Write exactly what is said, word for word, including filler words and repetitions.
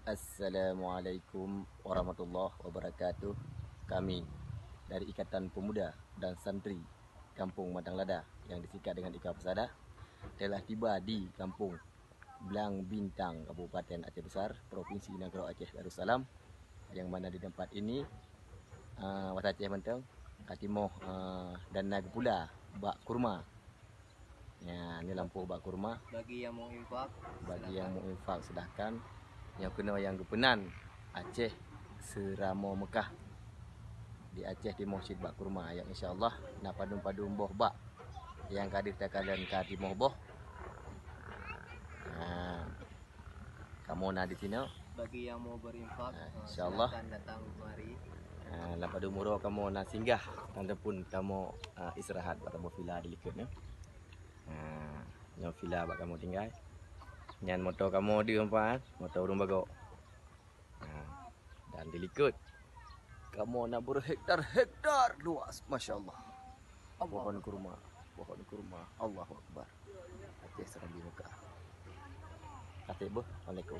Assalamualaikum warahmatullahi wabarakatuh. Kami dari Ikatan Pemuda dan Santri Kampung Matang Lada yang disingkat dengan I K A Persada telah tiba di Kampung Blang Bintang, Kabupaten Aceh Besar, Provinsi Nanggroe Aceh Darussalam, yang mana di tempat ini, ah, bahasa Aceh mantong, ka timoh, ah, dan na geupula bak kurma. Ya, ni lampôh bak kurma. Bagi yang mau infak, bagi yang mau infak, silahkan. Nyang keunoe nyang geupeunan Aceh Seuramoe Meukah. Di Aceh timoh cit bak kurma, nyang insya Allah na padum-padum boh bak nyang ka deuh takalon ka timoh boh. Ha, kamoe na di sinoe. Bagi yang mau berinfak, ha, eh, insya Allah, silakan datang kemari. Ha, lam padum uroe kamoe na singgah, ataupun kamoe, ah, istirahat bak kamoe villa di likot nyoe. Ha, nyoe villa bak kamoe tinggai. Nyan moto kamoe deuh empat, moto ureueng bagok. Ha, dan di likot kamoe na berhektar-hektar luas, masya Allah. Pohon kurma, pohon kurma. Allahu Akbar. Aceh Serambi Mekah. Katik beuh. Assalamualaikum.